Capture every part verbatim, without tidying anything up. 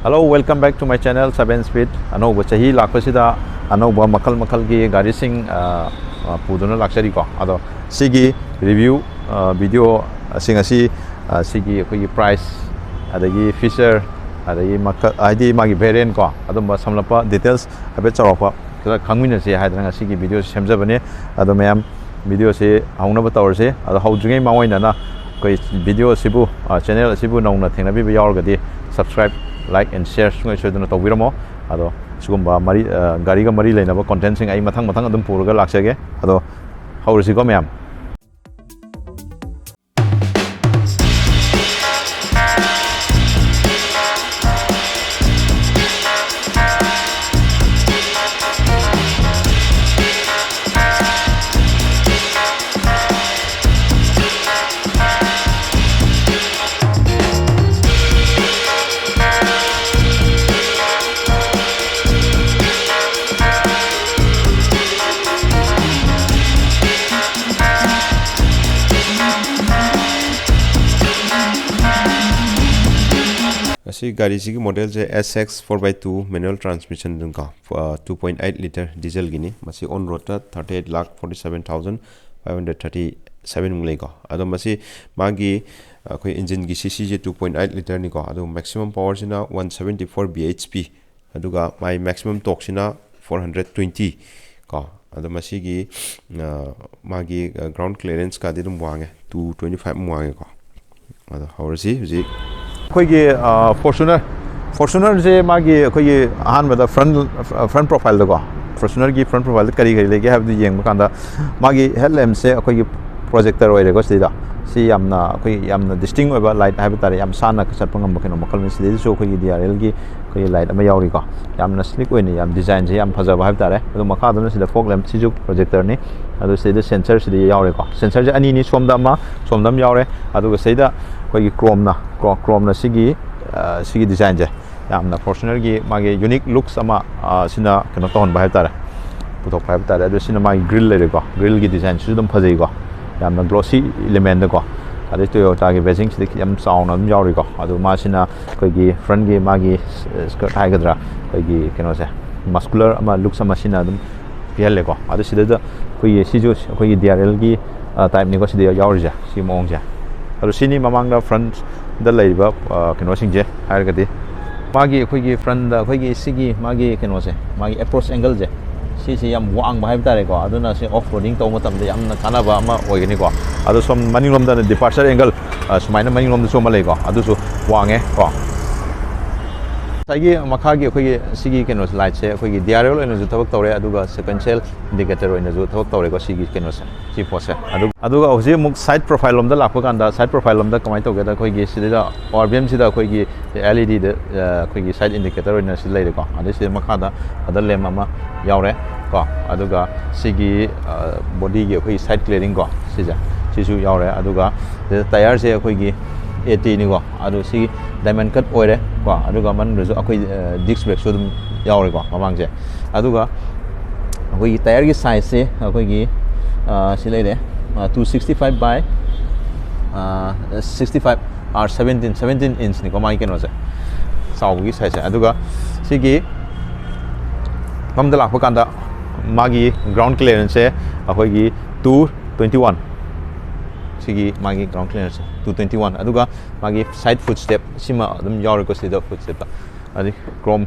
Hello, welcome back to my channel, Seven Speed. ꯑꯅꯧꯕ ꯆꯍꯤ ꯂꯥꯛꯄꯁꯤꯗ ꯑꯅꯧꯕ ꯃꯈꯜ ꯃꯈꯜꯒꯤ ꯒꯥꯔꯤꯁꯤꯡ, ꯑ, ꯑ, ꯄꯨꯗꯨꯅ ꯂꯥꯛꯆꯔꯤꯀꯣ꯫ ꯑꯗꯣ ꯁꯤꯒꯤ review, ꯑ, video ꯁꯤꯡ ꯑꯁꯤ, ꯑ, ꯁꯤꯒꯤ ꯑꯩꯈꯣꯏꯒꯤ price, ꯑꯗꯒꯤ feature, ꯑꯗꯒꯤ ꯃꯈꯜ, ꯍꯥꯏꯗꯤ ꯃꯥꯒꯤ variant ꯀꯣ, ꯑꯗꯨꯝꯕ ꯁꯝꯂꯞꯄ details ꯍꯥꯏꯐꯦꯠ ꯆꯥꯎꯔꯥꯛꯄ ꯈꯔ ꯈꯪꯃꯤꯟꯅꯁꯤ ꯍꯥꯏꯗꯅ ꯉꯁꯤꯒꯤ video ꯁꯤ ꯁꯦꯝꯖꯕꯅꯤ꯫ ꯑꯗꯣ ꯃꯌꯥꯝ video ꯁꯤ ꯍꯧꯅꯕ ꯇꯧꯔꯁꯤ꯫ ꯑꯗꯣ ꯍꯧꯗ꯭ꯔꯤꯉꯩ ꯃꯥꯡꯑꯣꯏꯅꯅ ꯑꯩꯈꯣꯏ video ꯁꯤꯕꯨ, ꯑ, channel ꯑꯁꯤꯕꯨ ꯅꯧꯅ ꯊꯦꯡꯅꯕꯤꯕ ꯌꯥꯎꯔꯒꯗꯤ subscribe, like and share ꯁꯨꯡꯁꯣꯏ ꯁꯣꯏꯗꯅ ꯇꯧꯕꯤꯔꯝꯃꯣ꯫ ꯑꯗꯣ ꯁꯤꯒꯨꯝꯕ ꯃꯔꯤ, ꯑ, ꯒꯥꯔꯤꯒ ꯃꯔꯤ ꯂꯩꯅꯕ content ꯁꯤꯡ ꯑꯩ ꯃꯊꯪ ꯃꯊꯪ ꯑꯗꯨꯝ ꯄꯨꯔꯒ ꯂꯥꯛꯆꯒꯦ꯫ ꯑꯗꯣ ꯍꯧꯔꯁꯤꯀꯣ ꯃꯌꯥꯝ꯫ ꯑꯁꯤ ꯒꯥꯔꯤꯁꯤꯒꯤ model say S X four by two manual transmission ꯀꯣ, two point eight litre diesel Guinea. ꯃꯁꯤ on road ꯇ thirty eight lakh forty seven thousand five hundred thirty seven ꯃꯨꯛ ꯂꯩꯀꯣ꯫ ꯑꯗꯣ ꯃꯁꯤ ꯃꯥꯒꯤ, ꯑꯩꯈꯣꯏ engine ꯒꯤ C C ꯁꯦ two point eight litre ꯅꯤꯀꯣ꯫ ꯑꯗꯣ maximum power ꯁꯤꯅ one seventy four B H P, ꯑꯗꯨꯒ ꯃꯥꯒꯤ maximum torque ꯁꯤꯅ four hundred twenty ꯀꯣ꯫ ꯑꯗꯣ ꯃꯁꯤꯒꯤ, ꯑ, ꯃꯥꯒꯤ, ꯑ, ground clearance ꯀꯗꯤ ꯑꯗꯨꯝ ꯋꯥꯡꯉꯦ, two twenty five ꯃꯨꯛ ꯋꯥꯡꯉꯦꯀꯣ꯫ ꯑꯗꯣ ꯍꯧꯔꯁꯤ ꯍꯧꯖꯤꯛ꯫ ꯑꯩꯈꯣꯏꯒꯤ, ꯑ, Fortuner, Fortuner ꯁꯦ ꯃꯥꯒꯤ ꯑꯩꯈꯣꯏꯒꯤ ꯑꯍꯥꯟꯕꯗ front, front profile ꯗꯀꯣ, Fortuner ꯒꯤ front profile ꯗ ꯀꯔꯤ ꯀꯔꯤ ꯂꯩꯒꯦ ꯍꯥꯏꯕꯗꯨ ꯌꯦꯡꯕ ꯀꯥꯟꯗ, ꯃꯥꯒꯤ headlamp ꯁꯦ ꯑꯩꯈꯣꯏꯒꯤ projector ꯑꯣꯏꯔꯦꯀꯣ꯫ ꯁꯤꯗ ꯁꯤ ꯌꯥꯝꯅ ꯑꯩꯈꯣꯏ ꯌꯥꯝꯅ distinct ꯑꯣꯏꯕ light ꯍꯥꯏꯕ ꯇꯥꯔꯦ, ꯌꯥꯝ ꯁꯥꯟꯅ ꯆꯠꯄ ꯉꯝꯕ ꯀꯩꯅꯣ ꯃꯈꯜꯅꯤ꯫ ꯁꯤꯗꯩꯗꯁꯨ ꯑꯩꯈꯣꯏꯒꯤ D R L ꯒꯤ ꯑꯩꯈꯣꯏꯒꯤ light ꯑꯃ ꯌꯥꯎꯔꯤꯀꯣ꯫ ꯌꯥꯝꯅ sleek ꯑꯣꯏꯅ, ꯌꯥꯝ design ꯁꯦ ꯌꯥꯝ ꯐꯖꯕ ꯍꯥꯏꯕ ꯇꯥꯔꯦ꯫ ꯑꯗꯨ ꯃꯈꯥꯗꯅ ꯁꯤꯗ fog lamp, ꯁꯤꯁꯨ projector ꯅꯤ꯫ ꯑꯗꯨ ꯁꯤꯗ sensor ꯁꯤꯗꯤ ꯌꯥꯎꯔꯦꯀꯣ꯫ Sensor ꯁꯦ ꯑꯅꯤꯅꯤ, ꯁꯣꯝꯗ ꯑꯃ, ꯁꯣꯝꯗ ꯑꯃ ꯌꯥꯎꯔꯦ꯫ ꯑꯗꯨꯒ ꯁꯤꯗ ꯑꯩꯈꯣꯏꯒꯤ chrome ꯅ, chrome, chrome ꯅ ꯁꯤꯒꯤ, ꯑ, ꯁꯤꯒꯤ design ꯁꯦ ꯌꯥꯝꯅ Fortuner ꯒꯤ ꯃꯥꯒꯤ unique looks ꯑꯃ, ꯑ, ꯁꯤꯅ ꯀꯩꯅꯣ ꯇꯧꯍꯟꯕ ꯍꯥꯏꯕ ꯇꯥꯔꯦ, ꯄꯨꯊꯣꯛꯄ ꯍꯥꯏꯕ ꯇꯥꯔꯦ꯫ ꯑꯗꯨ ꯁꯤꯅ ꯃꯥꯒꯤ grill ꯂꯩꯔꯦꯀꯣ, grill ꯒꯤ design ꯁꯤꯁꯨ ꯑꯗꯨꯝ ꯐꯖꯩꯀꯣ, ꯌꯥꯝꯅ glossy element ꯗꯀꯣ꯫ ꯑꯗꯩ ꯇꯣꯌꯣꯇꯥꯒꯤ ꯕꯦꯖꯤꯡꯁꯤꯗꯤ ꯌꯥꯝ ꯆꯥꯎꯅ ꯑꯗꯨꯝ ꯌꯥꯎꯔꯤꯀꯣ꯫ ꯑꯗꯨ ꯃꯥꯁꯤꯅ ꯑꯩꯈꯣꯏꯒꯤ ꯐ꯭ꯔꯟꯒꯤ ꯃꯥꯒꯤ ꯁ꯭ꯀꯔꯠ ꯍꯥꯏꯒꯗ꯭ꯔꯥ, ꯑꯩꯈꯣꯏꯒꯤ ꯀꯩꯅꯣꯁꯦ, ꯃꯁꯀꯨꯂꯔ ꯑꯃ ꯂꯨꯛꯁ ꯑꯃ ꯁꯤꯅ ꯑꯗꯨꯝ ꯄꯤꯍꯜꯂꯦꯀꯣ꯫ ꯑꯗꯨ ꯁꯤꯗꯩꯗ ꯑꯩꯈꯣꯏꯒꯤ ꯁꯤꯁꯨ ꯑꯩꯈꯣꯏꯒꯤ ꯗꯤ ꯑꯥꯔ ꯑꯦꯜꯒꯤ ꯇꯥꯏꯞꯅꯤꯀꯣ ꯁꯤꯗ ꯌꯥꯎꯔꯤꯁꯦ, ꯁꯤ ꯃꯑꯣꯡꯁꯦ꯫ ꯑꯗꯨ ꯁꯤꯅꯤ ꯃꯃꯥꯡꯗ ꯐ꯭ꯔꯟꯗ ꯂꯩꯔꯤꯕ ꯑ, ꯀꯩꯅꯣꯁꯤꯡꯁꯦ ꯍꯥꯏꯔꯒꯗꯤ, ꯃꯥꯒꯤ ꯑꯩꯈꯣꯏꯒꯤ ꯐ꯭ꯔꯟꯗ ꯑꯩꯈꯣꯏꯒꯤ ꯁꯤꯒꯤ ꯃꯥꯒꯤ ꯀꯩꯅꯣꯁꯦ, ꯃꯥꯒꯤ ꯑꯦꯄ꯭ꯔꯣꯆ ꯑꯦꯡꯒꯜꯁꯦ, ꯁꯤꯁꯦ ꯌꯥꯝ ꯋꯥꯡꯕ ꯍꯥꯏꯕ ꯇꯥꯔꯦꯀꯣ꯫ ꯑꯗꯨꯅ ꯁꯤ ꯑꯣꯐ ꯔꯣꯗꯤꯡ ꯇꯧꯕ ꯃꯇꯝꯗ ꯌꯥꯝꯅ ꯀꯥꯟꯅꯕ ꯑꯃ ꯑꯣꯏꯒꯅꯤꯀꯣ꯫ ꯑꯗꯣ ꯁꯣꯝ ꯃꯅꯤꯡꯂꯣꯝꯗꯅ ꯗꯤꯄꯥꯔꯆꯔ ꯑꯦꯡꯒꯜ, ꯑ, ꯁꯨꯃꯥꯏꯅ ꯃꯅꯤꯡꯂꯣꯝꯗꯁꯨ ꯑꯃ ꯂꯩꯀꯣ, ꯑꯗꯨꯁꯨ ꯋꯥꯡꯉꯦ ꯀꯣ꯫ ꯉꯁꯥꯏꯒꯤ ꯃꯈꯥꯒꯤ ꯑꯩꯈꯣꯏꯒꯤ ꯁꯤꯒꯤ ꯀꯩꯅꯣꯁꯦ, ꯂꯥꯏꯠꯁꯦ ꯑꯩꯈꯣꯏꯒꯤ ꯗꯤ ꯑꯥꯔ ꯑꯦꯜ ꯑꯣꯏꯅꯁꯨ ꯊꯕꯛ ꯇꯧꯔꯦ, ꯑꯗꯨꯒ ꯁꯦꯀꯦꯟꯁꯤꯌꯦꯜ ꯏꯟꯗꯤꯀꯦꯇꯔ ꯑꯣꯏꯅꯁꯨ ꯊꯕꯛ ꯇꯧꯔꯦꯀꯣ ꯁꯤꯒꯤ ꯀꯩꯅꯣꯁꯦ, ꯁꯤ ꯄꯣꯠꯁꯦ꯫ ꯑꯗꯨ, ꯑꯗꯨꯒ ꯍꯧꯖꯤꯛ ꯑꯃꯨꯛ ꯁꯥꯏꯠ ꯄ꯭ꯔꯣꯐꯥꯏꯜ ꯂꯣꯝꯗ ꯂꯥꯛꯄ ꯀꯥꯟꯗ, ꯁꯥꯏꯠ ꯄ꯭ꯔꯣꯐꯥꯏꯜ ꯂꯣꯝꯗ ꯀꯃꯥꯏꯅ ꯇꯧꯒꯦꯗ, ꯑꯩꯈꯣꯏꯒꯤ ꯁꯤꯗꯩꯗ ꯑꯥꯔ ꯕꯤ ꯑꯦꯝꯁꯤꯗ ꯑꯩꯈꯣꯏꯒꯤ ꯑꯦꯜ ꯏ ꯗꯤꯗ ꯑꯩꯈꯣꯏꯒꯤ ꯁꯥꯏꯠ ꯏꯟꯗꯤꯀꯦꯇꯔ ꯑꯣꯏꯅ ꯁꯤ ꯂꯩꯔꯦꯀꯣ꯫ ꯑꯗꯩ ꯁꯤꯗ ꯃꯈꯥꯗ ꯑꯗ ꯂꯦꯝ ꯑꯃ ꯌꯥꯎꯔꯦ ꯀꯣ꯫ ꯑꯗꯨꯒ ꯁꯤꯒꯤ ꯕꯣꯗꯤꯒꯤ ꯑꯩꯈꯣꯏꯒꯤ ꯁꯥꯏꯠ ꯀ꯭ꯂꯤꯌꯥꯔꯤꯡ ꯀꯣ, ꯁꯤꯁꯦ, ꯁꯤꯁꯨ ꯌꯥꯎꯔꯦ꯫ ꯑꯗꯨꯒ ꯁꯤꯗ ꯇꯥꯌꯔꯁꯦ ꯑꯩꯈꯣꯏꯒꯤ ꯑꯦ ꯇꯤꯅꯤꯀꯣ, ꯑꯗꯨ ꯁꯤ ꯗꯥꯏꯃꯟ ꯀꯠ ꯑꯣꯏꯔꯦ ꯀꯣ꯫ ꯑꯗꯨꯒ ꯃꯅꯨꯡꯗꯁꯨ ꯑꯩꯈꯣꯏ ꯗꯤꯁ ꯕ꯭ꯔꯦꯛꯁꯨ ꯑꯗꯨꯝ ꯌꯥꯎꯔꯦꯀꯣ ꯃꯃꯥꯡꯁꯦ꯫ ꯑꯗꯨꯒ ꯑꯩꯈꯣꯏꯒꯤ ꯇꯥꯌꯔꯒꯤ ꯁꯥꯏꯖꯁꯦ ꯑꯩꯈꯣꯏꯒꯤ, ꯑ, ꯁꯤ ꯂꯩꯔꯦ, two sixty five by sixty five, R seventeen, seventeen ꯏꯟꯆꯅꯤꯀꯣ ꯃꯥꯒꯤ ꯀꯩꯅꯣꯁꯦ, ꯆꯥꯎꯕꯒꯤ ꯁꯥꯏꯖꯁꯦ꯫ ꯑꯗꯨꯒ ꯁꯤꯒꯤ ꯃꯝꯗ ꯂꯥꯛꯄ ꯀꯥꯟꯗ ꯃꯥꯒꯤ ꯒ꯭ꯔꯥꯎꯟ ꯀ꯭ꯂꯤꯌꯥꯔꯦꯟꯁꯁꯦ ꯑꯩꯈꯣꯏꯒꯤ two twenty one, ꯁꯤꯒꯤ ꯃꯥꯒꯤ ꯒ꯭ꯔꯥꯎꯟ ꯀ꯭ꯂꯤꯌꯥꯔꯦꯟꯁꯁꯦ two twenty one꯫ ꯑꯗꯨꯒ ꯃꯥꯒꯤ ꯁꯥꯏꯠ ꯐꯨꯠ ꯁ꯭ꯇꯦꯞ ꯁꯤꯃ ꯑꯗꯨꯝ ꯌꯥꯎꯔꯦꯀꯣ ꯁꯤꯗ, ꯐꯨꯠ ꯁ꯭ꯇꯦꯞꯇ꯫ ꯑꯗꯩ ꯀ꯭ꯔꯣꯝ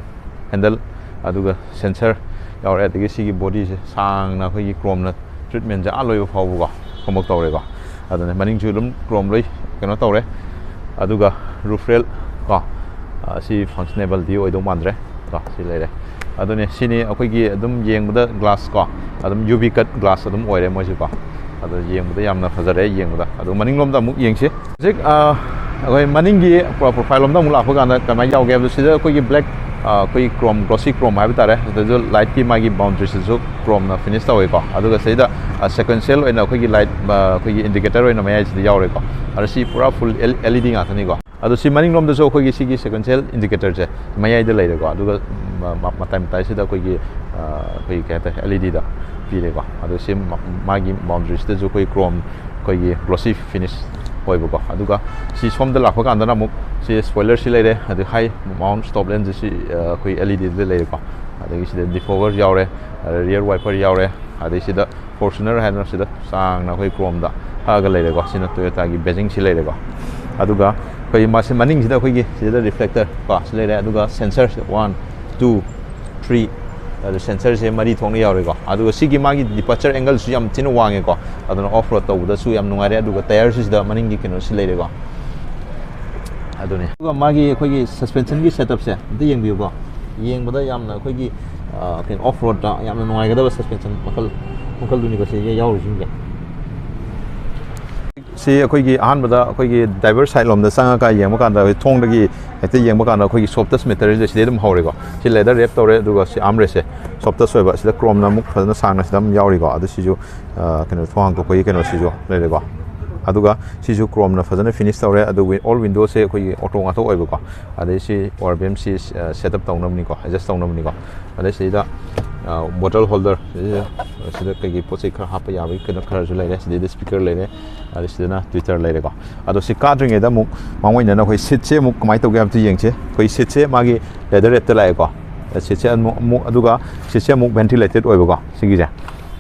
ꯍꯦꯟꯗꯜ, ꯑꯗꯨꯒ ꯁꯦꯟꯁꯔ ꯌꯥꯎꯔꯦ꯫ ꯑꯗꯒꯤ ꯁꯤꯒꯤ ꯕꯣꯗꯤꯁꯦ ꯁꯥꯡꯅ ꯑꯩꯈꯣꯏꯒꯤ ꯀ꯭ꯔꯣꯝꯅ ꯇ꯭ꯔꯤꯠꯃꯦꯟꯁꯦ ꯑꯥ ꯂꯣꯏꯕ ꯐꯥꯎꯕꯀꯣ ꯀꯝꯕꯣꯛ ꯇꯧꯔꯦꯀꯣ꯫ ꯑꯗꯨꯅ ꯃꯅꯤꯡꯁꯨ ꯑꯗꯨꯝ ꯀ꯭ꯔꯣꯝ ꯂꯣꯏ ꯀꯩꯅꯣ ꯇꯧꯔꯦ꯫ ꯑꯗꯨꯒ ꯔꯨꯐ ꯔꯦꯜ ꯀꯣ, ꯑ, ꯁꯤ ꯐꯪꯁꯅꯦꯕꯜꯗꯤ ꯑꯣꯏꯗꯧ ꯃꯥꯟꯗ꯭ꯔꯦ ꯀꯣ, ꯁꯤ ꯂꯩꯔꯦ꯫ ꯑꯗꯨꯅꯦ, ꯁꯤꯅꯤ ꯑꯩꯈꯣꯏꯒꯤ ꯑꯗꯨꯝ ꯌꯦꯡꯕꯗ ꯒ꯭ꯂꯥꯁ ꯀꯣ, ꯑꯗꯨꯝ ꯌꯨ ꯚꯤ ꯀꯠ ꯒ꯭ꯂꯥꯁ ꯑꯗꯨꯝ ꯑꯣꯏꯔꯦ ꯃꯣꯏꯁꯦꯀꯣ꯫ ꯑꯗꯣ ꯌꯦꯡꯕꯗ ꯌꯥꯝꯅ ꯐꯖꯔꯦ ꯌꯦꯡꯕꯗ꯫ ꯑꯗꯣ ꯃꯅꯤꯡꯂꯣꯝꯗ ꯑꯃꯨꯛ ꯌꯦꯡꯁꯤ꯫ ꯍꯧꯖꯤꯛ, ꯑ, ꯑꯩꯈꯣꯏ ꯃꯅꯤꯡꯒꯤ ꯄ꯭ꯔꯣ-, ꯄ꯭ꯔꯣꯐꯥꯏꯜ ꯂꯣꯝꯗ ꯑꯃꯨꯛ ꯂꯥꯛꯄ ꯀꯥꯟꯗ ꯀꯃꯥꯏꯅ ꯌꯥꯎꯒꯦ ꯍꯥꯏꯕꯗꯣ, ꯁꯤꯗ ꯑꯩꯈꯣꯏꯒꯤ ꯕ꯭ꯂꯦꯛ, ꯑ, ꯑꯩꯈꯣꯏꯒꯤ ꯀ꯭ꯔꯣꯝ, ꯒ꯭ꯂꯣꯁꯤ ꯀ꯭ꯔꯣꯝ ꯍꯥꯏꯕ ꯇꯥꯔꯦ, ꯁꯤꯗꯁꯨ ꯂꯥꯏꯠꯀꯤ ꯃꯥꯒꯤ ꯕꯥꯎꯟꯗ꯭ꯔꯤꯁꯤꯁꯨ ꯀ꯭ꯔꯣꯝꯅ ꯐꯤꯅꯤꯁ ꯇꯧꯋꯦꯀꯣ꯫ ꯑꯗꯨꯒ ꯁꯤꯗ, ꯑ, ꯁꯦꯀ꯭ꯋꯦꯟꯁꯤꯌꯦꯜ ꯑꯣꯏꯅ ꯑꯩꯈꯣꯏꯒꯤ ꯂꯥꯏꯠ, ꯑ, ꯑꯩꯈꯣꯏꯒꯤ ꯏꯟꯗꯤꯀꯦꯇꯔ ꯑꯣꯏꯅ ꯃꯌꯥꯏꯁꯤꯗ ꯌꯥꯎꯔꯦꯀꯣ꯫ ꯑꯗꯣ ꯁꯤ ꯄꯨꯔꯥ ꯐꯨꯜ ꯑꯦꯜ ꯏ ꯗꯤ ꯉꯥꯛꯇꯅꯤꯀꯣ꯫ ꯑꯗꯣ ꯁꯤ ꯃꯅꯤꯡꯂꯣꯝꯗꯁꯨ ꯑꯩꯈꯣꯏꯒꯤ ꯁꯤꯒꯤ ꯁꯦꯀ꯭ꯋꯦꯟꯁꯤꯌꯦꯜ ꯏꯟꯗꯤꯀꯦꯇꯔꯁꯦ ꯃꯌꯥꯏꯗ ꯂꯩꯔꯦꯀꯣ꯫ ꯑꯗꯨꯒ ꯃ-, ꯃ-, ꯃꯇꯥꯏ ꯃꯇꯥꯏꯁꯤꯗ ꯑꯩꯈꯣꯏꯒꯤ, ꯑ, ꯑꯩꯈꯣꯏꯒꯤ ꯀꯩ ꯍꯥꯏꯇꯥꯔꯦ, ꯑꯦꯜ ꯏ ꯗꯤꯗ ꯄꯤꯔꯦꯀꯣ꯫ ꯑꯗꯣ ꯁꯤ ꯃ-, ꯃꯥꯒꯤ ꯕꯥꯎꯟꯗ꯭ꯔꯤꯁꯤꯗꯁꯨ ꯑꯩꯈꯣꯏ ꯀ꯭ꯔꯣꯝ, ꯑꯩꯈꯣꯏꯒꯤ ꯒ꯭ꯂꯣꯁꯤ ꯐꯤꯅꯤꯁ ꯑꯣꯏꯕꯀꯣ꯫ ꯑꯗꯨꯒ ꯁꯤ ꯁꯣꯝꯗ ꯂꯥꯛꯄ ꯀꯥꯟꯗꯅ ꯑꯃꯨꯛ ꯁꯤ spoiler ꯁꯤ ꯂꯩꯔꯦ, ꯑꯗꯩ high mount stop lamp ꯁꯤ, ꯑ, ꯑꯩꯈꯣꯏ L E D ꯗ ꯂꯩꯔꯦꯀꯣ꯫ ꯑꯗꯒꯤ ꯁꯤꯗ defogger ꯌꯥꯎꯔꯦ, ꯑꯗ rear wiper ꯌꯥꯎꯔꯦ, ꯑꯗꯩ ꯁꯤꯗ Fortuner ꯍꯥꯏꯗꯅ ꯁꯤꯗ ꯆꯥꯡꯅ ꯑꯩꯈꯣꯏ chromeꯗ ꯍꯛꯑꯒ ꯂꯩꯔꯦꯀꯣ꯫ ꯁꯤꯅ Toyotaꯒꯤ badging ꯁꯤ ꯂꯩꯔꯦꯀꯣ꯫ ꯑꯗꯨꯒ ꯑꯩꯈꯣꯏ ꯃꯥꯁꯤ ꯃꯅꯤꯡꯁꯤꯗ ꯑꯩꯈꯣꯏꯒꯤ ꯁꯤꯗ reflector ꯀꯣ ꯁꯤ ꯂꯩꯔꯦ, ꯑꯗꯨꯒ sensor ꯁꯤꯗ one, two, three, ꯑꯗꯨ sensor ꯁꯦ ꯃꯔꯤ ꯊꯣꯛꯅ ꯌꯥꯎꯔꯦꯀꯣ꯫ ꯑꯗꯨꯒ ꯁꯤꯒꯤ ꯃꯥꯒꯤ departure angle ꯁꯨ ꯌꯥꯝ ꯊꯤꯅ ꯋꯥꯡꯉꯦꯀꯣ, ꯑꯗꯨꯅ off road ꯇꯧꯕꯗꯁꯨ ꯌꯥꯝ ꯅꯨꯡꯉꯥꯏꯔꯦ꯫ ꯑꯗꯨꯒ tyre ꯁꯨ ꯁꯤꯗ ꯃꯅꯤꯡꯒꯤ ꯀꯩꯅꯣꯁꯤ ꯂꯩꯔꯦꯀꯣ꯫ ꯑꯗꯨꯅꯤ꯫ ꯑꯗꯨꯒ ꯃꯥꯒꯤ ꯑꯩꯈꯣꯏꯒꯤ suspension ꯒꯤ setup ꯁꯦ ꯑꯝꯇ ꯌꯦꯡꯕꯤꯌꯨꯀꯣ꯫ ꯌꯦꯡꯕꯗ ꯌꯥꯝꯅ ꯑꯩꯈꯣꯏꯒꯤ, ꯑ, ꯀꯩꯅꯣ, off road ꯇ ꯌꯥꯝꯅ ꯅꯨꯡꯉꯥꯏꯒꯗꯕ suspension ꯃꯈꯜ, ꯃꯈꯜꯗꯨꯅꯤꯀꯣ ꯁꯤꯗ ꯌꯥꯎꯔꯤꯁꯤꯡꯁꯦ꯫ ꯁꯤ ꯑꯩꯈꯣꯏꯒꯤ ꯑꯍꯥꯟꯕꯗ ꯑꯩꯈꯣꯏꯒꯤ driver side ꯂꯣꯝꯗ ꯆꯪꯉꯒ ꯌꯦꯡꯕ ꯀꯥꯟꯗ, ꯑꯩꯈꯣꯏ ꯊꯣꯡꯗꯒꯤ ꯍꯦꯛꯇ ꯌꯦꯡꯕ ꯀꯥꯟꯗ ꯑꯩꯈꯣꯏꯒꯤ soft touch material ꯁꯦ ꯁꯤꯗꯩ ꯑꯗꯨꯝ ꯍꯧꯔꯦꯀꯣ꯫ ꯁꯤ leather wrap ꯇꯧꯔꯦ, ꯑꯗꯨꯒ ꯁꯤ armrest ꯁꯦ soft touch ꯑꯣꯏꯕ, ꯁꯤꯗ chrome ꯅ ꯑꯃꯨꯛ ꯐꯖꯅ ꯁꯥꯡꯅ ꯁꯤꯗ ꯑꯗꯨꯝ ꯌꯥꯎꯔꯤꯀꯣ꯫ ꯑꯗꯨ ꯁꯤꯁꯨ, ꯑ, ꯀꯩꯅꯣ, ꯊꯣꯡ ꯍꯥꯡꯗꯣꯛꯄꯒꯤ ꯀꯩꯅꯣꯁꯤꯁꯨ ꯂꯩꯔꯦꯀꯣ꯫ ꯑꯗꯨꯒ ꯁꯤꯁꯨ chrome ꯅ ꯐꯖꯅ finish ꯇꯧꯔꯦ꯫ ꯑꯗꯨ wi-, all window ꯁꯦ ꯑꯩꯈꯣꯏꯒꯤ auto ꯉꯥꯛꯇ ꯑꯣꯏꯕꯀꯣ꯫ ꯑꯗꯩ ꯁꯤ power beam ꯁꯤ, ꯑ, setup ꯇꯧꯅꯕꯅꯤꯀꯣ, adjust ꯇꯧꯅꯕꯅꯤꯀꯣ꯫ ꯑꯗꯩ ꯁꯤꯗ, ꯑ, bottle holder ꯁꯤꯗ, ꯁꯤꯗ ꯀꯩꯀꯩ ꯄꯣꯠ ꯆꯩ ꯈꯔ ꯍꯥꯞꯄ ꯌꯥꯕꯒꯤ ꯀꯩꯅꯣ ꯈꯔꯁꯨ ꯂꯩꯔꯦ꯫ ꯁꯤꯗꯩꯗ speaker ꯂꯩꯔꯦ꯫ ꯑꯗ ꯁꯤꯗꯅ tweeter ꯂꯩꯔꯦꯀꯣ꯫ ꯑꯗꯣ ꯁꯤ ꯀꯥꯗ꯭ꯔꯤꯉꯩꯗ ꯑꯃꯨꯛ ꯃꯥꯡꯑꯣꯏꯅꯅ ꯑꯩꯈꯣꯏ seat ꯁꯦ ꯑꯃꯨꯛ ꯀꯃꯥꯏꯅ ꯇꯧꯒꯦ ꯍꯥꯏꯕꯗꯨ ꯌꯦꯡꯁꯦ꯫ ꯑꯩꯈꯣꯏ seat ꯁꯦ ꯃꯥꯒꯤ leather wrap ꯇ ꯂꯥꯛꯑꯦꯀꯣ꯫ Seat ꯁꯦ ꯑꯃꯨꯛ, ꯑꯃꯨꯛ, ꯑꯗꯨꯒ seat ꯁꯦ ꯑꯃꯨꯛ ventilated ꯑꯣꯏꯕꯀꯣ ꯁꯤꯒꯤꯁꯦ꯫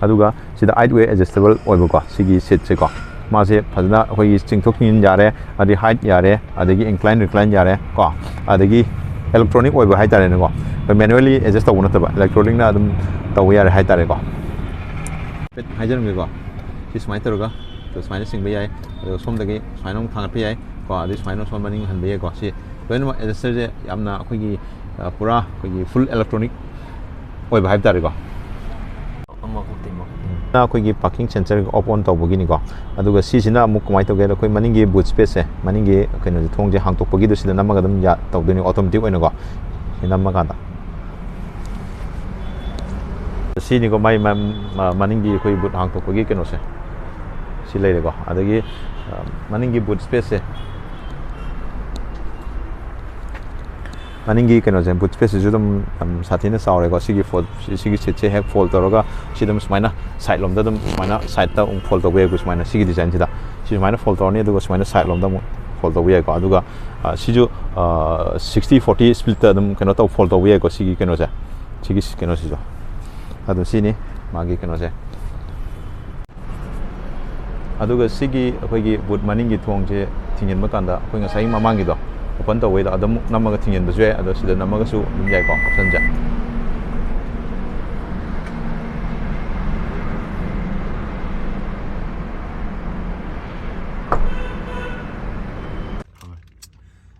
ꯑꯗꯨꯒ ꯁꯤꯗ eight way adjustable ꯑꯣꯏꯕꯀꯣ ꯁꯤꯒꯤ seat ꯁꯦꯀꯣ꯫ ꯃꯥꯁꯦ ꯐꯖꯅ ꯑꯩꯈꯣꯏꯒꯤ ꯆꯤꯡꯊꯣꯛ ꯆꯤꯡꯁꯤꯟ ꯌꯥꯔꯦ, ꯑꯗꯩ height ꯌꯥꯔꯦ, ꯑꯗꯒꯤ incline recline ꯌꯥꯔꯦ ꯀꯣ꯫ ꯑꯗꯒꯤ electronic ꯑꯣꯏꯕ ꯍꯥꯏꯇꯥꯔꯦꯅꯦꯀꯣ꯫ ꯑꯩꯈꯣꯏ manually adjust ꯇꯧꯕ ꯅꯠꯇꯕ, electronic ꯅ ꯑꯗꯨꯝ ꯇꯧꯕ ꯌꯥꯔꯦ ꯍꯥꯏꯇꯥꯔꯦꯀꯣ꯫ ꯍꯥꯏꯐꯦꯠ ꯍꯥꯏꯖꯔꯝꯒꯦꯀꯣ꯫ ꯁꯤ ꯁꯨꯃꯥꯏꯅ ꯇꯧꯔꯒ ꯑꯗꯣ ꯁꯨꯃꯥꯏꯅ ꯆꯤꯡꯕ ꯌꯥꯏ, ꯑꯗꯨꯒ ꯁꯣꯝꯗꯒꯤ ꯁꯨꯃꯥꯏꯅ ꯑꯃꯨꯛ ꯊꯥꯡꯒꯠꯄ ꯌꯥꯏ ꯀꯣ, ꯑꯗꯩ ꯁꯨꯃꯥꯏꯅ ꯁꯣꯝ ꯃꯅꯤꯡ ꯍꯟꯕ ꯌꯥꯏꯀꯣ꯫ ꯁꯤ ꯂꯣꯏꯅꯃꯛ adjuster ꯁꯦ ꯌꯥꯝꯅ ꯑꯩꯈꯣꯏꯒꯤ, ꯑ, ꯄꯨꯔꯥ ꯑꯩꯈꯣꯏꯒꯤ full electronic ꯑꯣꯏꯕ ꯍꯥꯏꯕ ꯇꯥꯔꯦꯀꯣ꯫ ꯑꯃꯈꯛꯇꯤ ꯃꯈꯛꯇꯤ꯫ ꯑꯩꯈꯣꯏꯒꯤ parking sensor off on ꯇꯧꯕꯒꯤꯅꯤꯀꯣ꯫ ꯑꯗꯨꯒ ꯁꯤꯁꯤꯅ ꯑꯃꯨꯛ ꯀꯃꯥꯏꯅ ꯇꯧꯒꯦ ꯍꯥꯏꯗ, ꯑꯩꯈꯣꯏ ꯃꯅꯤꯡꯒꯤ boot space ꯁꯦ, ꯃꯅꯤꯡꯒꯤ ꯀꯩꯅꯣꯁꯦ, ꯊꯣꯡꯁꯦ ꯍꯥꯡꯇꯣꯛꯄꯒꯤꯗꯣ ꯁꯤꯗ ꯅꯝꯃꯒ ꯑꯗꯨꯝ ꯌꯥ-, ꯇꯧꯗꯣꯏꯅꯤ, automatic ꯑꯣꯏꯅꯀꯣ꯫ ꯁꯤ ꯅꯝꯃꯀꯥꯟꯗ ꯁꯤꯅꯤꯀꯣ ꯃꯥꯏ, ꯃꯥ-, ꯃꯥ-, ꯃꯅꯤꯡꯒꯤ ꯑꯩꯈꯣꯏ boot ꯍꯥꯡꯇꯣꯛꯄꯒꯤ ꯀꯩꯅꯣꯁꯦ ꯁꯤ ꯂꯩꯔꯦꯀꯣ꯫ ꯑꯗꯒꯤ, ꯑ, ꯃꯅꯤꯡꯒꯤ boot space ꯁꯦ ꯃꯅꯤꯡꯒꯤ ꯀꯩꯅꯣꯁꯦ, ꯕꯨꯠ ꯁ꯭ꯄꯦꯁꯁꯤꯁꯨ ꯑꯗꯨꯝ ꯌꯥꯝ ꯁꯥꯊꯤꯅ ꯆꯥꯎꯔꯦꯀꯣ꯫ ꯁꯤꯒꯤ ꯐꯣꯜ, ꯁꯤꯒꯤ ꯁꯤꯠꯁꯦ ꯍꯦꯛ ꯐꯣꯜ ꯇꯧꯔꯒ ꯁꯤ ꯑꯗꯨꯝ ꯁꯨꯃꯥꯏꯅ ꯁꯥꯏꯠ ꯂꯣꯝꯗ ꯑꯗꯨꯝ ꯁꯨꯃꯥꯏꯅ ꯁꯥꯏꯠꯇ ꯑꯃꯨꯛ ꯐꯣꯜ ꯇꯧꯕ ꯌꯥꯏꯀꯣ꯫ ꯁꯨꯃꯥꯏꯅ ꯁꯤꯒꯤ ꯗꯤꯖꯥꯏꯟꯁꯤꯗ ꯁꯤ ꯁꯨꯃꯥꯏꯅ ꯐꯣꯜ ꯇꯧꯔꯅꯤ, ꯑꯗꯨꯒ ꯁꯨꯃꯥꯏꯅ ꯁꯥꯏꯠ ꯂꯣꯝꯗ ꯑꯃꯨꯛ ꯐꯣꯜ ꯇꯧꯕ ꯌꯥꯏꯀꯣ꯫ ꯑꯗꯨꯒ ꯁꯤꯁꯨ ꯁꯤꯛꯁꯇꯤ ꯐꯣꯔꯇꯤ ꯁ꯭ꯄ꯭ꯂꯤꯠꯇ ꯑꯗꯨꯝ ꯀꯩꯅꯣ ꯇꯧ, ꯐꯣꯜ ꯇꯧꯕ ꯌꯥꯏꯀꯣ꯫ ꯁꯤꯒꯤ ꯀꯩꯅꯣꯁꯦ, ꯁꯤꯒꯤ ꯀꯩꯅꯣꯁꯤꯁꯨ꯫ ꯑꯗꯨ ꯁꯤꯅꯤ ꯃꯥꯒꯤ ꯀꯩꯅꯣꯁꯦ꯫ ꯑꯗꯨꯒ ꯁꯤꯒꯤ ꯑꯩꯈꯣꯏꯒꯤ ꯕꯨꯠ ꯃꯅꯤꯡꯒꯤ ꯊꯣꯡꯁꯦ ꯊꯤꯡꯖꯤꯟꯕ ꯀꯥꯟꯗ ꯑꯩꯈꯣꯏ ꯉꯁꯥꯏꯒꯤ ꯃꯃꯥꯡꯒꯤꯗꯣ ꯑꯣꯄꯟ ꯇꯧꯕꯩꯗꯣ ꯑꯗꯨꯝ ꯅꯝꯃꯒ ꯊꯤꯡꯖꯤꯟꯕꯁꯨ ꯌꯥꯏ꯫ ꯑꯗꯣ ꯁꯤꯗ ꯅꯝꯃꯒꯁꯨ ꯑꯗꯨꯝ ꯌꯥꯏꯀꯣ, ꯑꯣꯞꯁꯟꯁꯦ꯫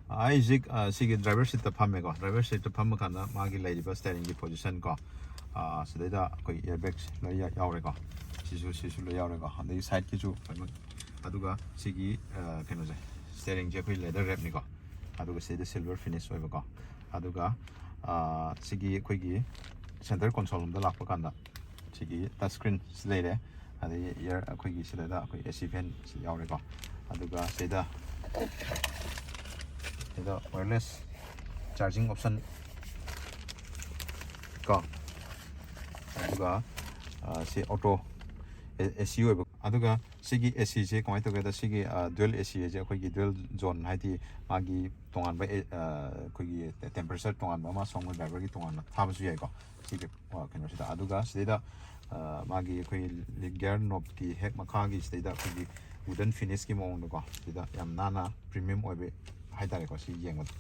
ꯑꯩ ꯍꯧꯖꯤꯛ ꯁꯤꯒꯤ ꯗ꯭ꯔꯥꯏꯚꯔ ꯁꯤꯠꯇ ꯐꯝꯃꯦꯀꯣ꯫ ꯗ꯭ꯔꯥꯏꯚꯔ ꯁꯤꯠꯇ ꯐꯝꯕ ꯀꯥꯟꯗ ꯃꯥꯒꯤ ꯂꯩꯔꯤꯕ ꯁ꯭ꯇꯦꯔꯤꯡꯒꯤ ꯄꯣꯖꯤꯁꯟ ꯀꯣ, ꯁꯤꯗꯩꯗ ꯑꯩꯈꯣꯏ ꯏꯌꯔ ꯕꯦꯒꯁꯦ ꯂꯣꯏ ꯌꯥꯎꯔꯦꯀꯣ꯫ ꯁꯤꯁꯨ ꯁꯤꯁꯨ ꯂꯣꯏ ꯌꯥꯎꯔꯦꯀꯣ꯫ ꯑꯗꯒꯤ ꯁꯥꯏꯠꯀꯤꯁꯨ ꯂꯣꯏꯅꯃꯛ꯫ ꯑꯗꯨꯒ ꯁꯤꯒꯤ ꯀꯩꯅꯣꯁꯦ, ꯁ꯭ꯇꯦꯔꯤꯡꯁꯦ ꯑꯩꯈꯣꯏ ꯂꯦꯗꯔ ꯔꯦꯞꯅꯤꯀꯣ꯫ ꯑꯗꯨꯒ ꯁꯤꯗ ꯁꯤꯜꯚꯔ ꯐꯤꯅꯤꯁ ꯑꯣꯏꯕꯀꯣ꯫ ꯑꯗꯨꯒ ꯁꯤꯒꯤ ꯑꯩꯈꯣꯏꯒꯤ ꯁꯦꯟꯇꯔ ꯀꯣꯟꯁꯣꯜ ꯂꯣꯝꯗ ꯂꯥꯛꯄ ꯀꯥꯟꯗ ꯁꯤꯒꯤ ꯇꯆ ꯁ꯭ꯀ꯭ꯔꯤꯟ ꯁꯤ ꯂꯩꯔꯦ꯫ ꯑꯗꯒꯤ ꯏꯌꯔ ꯑꯩꯈꯣꯏꯒꯤ ꯁꯤꯗ ꯑꯩꯈꯣꯏ ꯑꯦ ꯁꯤ ꯐꯦꯟ ꯁꯤ ꯌꯥꯎꯔꯦꯀꯣ꯫ ꯑꯗꯨꯒ ꯁꯤꯗ ꯁꯤꯗ ꯋꯥꯌꯔꯂꯦꯁ ꯆꯥꯔꯖꯤꯡ ꯑꯣꯞꯁꯟ ꯀꯣ꯫ ꯑꯗꯨꯒ ꯁꯤ ꯑꯣꯇꯣ ꯑꯦ ꯁꯤ ꯑꯣꯏꯕ꯫ ꯑꯗꯨꯒ ꯁꯤꯒꯤ ꯑꯦ ꯁꯤꯁꯦ ꯀꯃꯥꯏꯅ ꯇꯧꯒꯦꯗ, ꯁꯤꯒꯤ ꯗ꯭ꯌꯨꯑꯦꯜ ꯑꯦ ꯁꯤ ꯍꯥꯏꯁꯦ ꯑꯩꯈꯣꯏꯒꯤ ꯗ꯭ꯌꯨꯑꯦꯜ ꯖꯣꯟ, ꯍꯥꯏꯗꯤ ꯃꯥꯒꯤ ꯇꯣꯉꯥꯟꯕ ꯑꯩꯈꯣꯏꯒꯤ ꯇꯦꯝꯄꯔꯦꯆꯔ ꯇꯣꯉꯥꯟꯕ ꯑꯃ, ꯁꯣꯝꯒꯤ ꯗ꯭ꯔꯥꯏꯚꯔꯒꯤ ꯇꯣꯉꯥꯟꯅ ꯊꯥꯕꯁꯨ ꯌꯥꯏꯀꯣ꯫ ꯁꯤꯒꯤ ꯀꯩꯅꯣꯁꯤꯗ꯫ ꯑꯗꯨꯒ ꯁꯤꯗꯩꯗ ꯃꯥꯒꯤ ꯑꯩꯈꯣꯏ ꯒꯤꯌꯔ ꯅꯣꯞꯀꯤ ꯍꯦꯛ ꯃꯈꯥꯒꯤ ꯁꯤꯗꯩꯗ ꯑꯩꯈꯣꯏꯒꯤ ꯋꯨꯗꯟ ꯐꯤꯅꯤꯁꯀꯤ ꯃꯑꯣꯡꯗꯀꯣ, ꯁꯤꯗ ꯌꯥꯝ ꯅꯥꯟꯅ ꯄ꯭ꯔꯤꯃꯤꯌꯝ ꯑꯣꯏꯕ ꯍꯥꯏꯇꯥꯔꯦꯀꯣ꯫ ꯁꯤ ꯌꯦꯡꯕꯗ꯫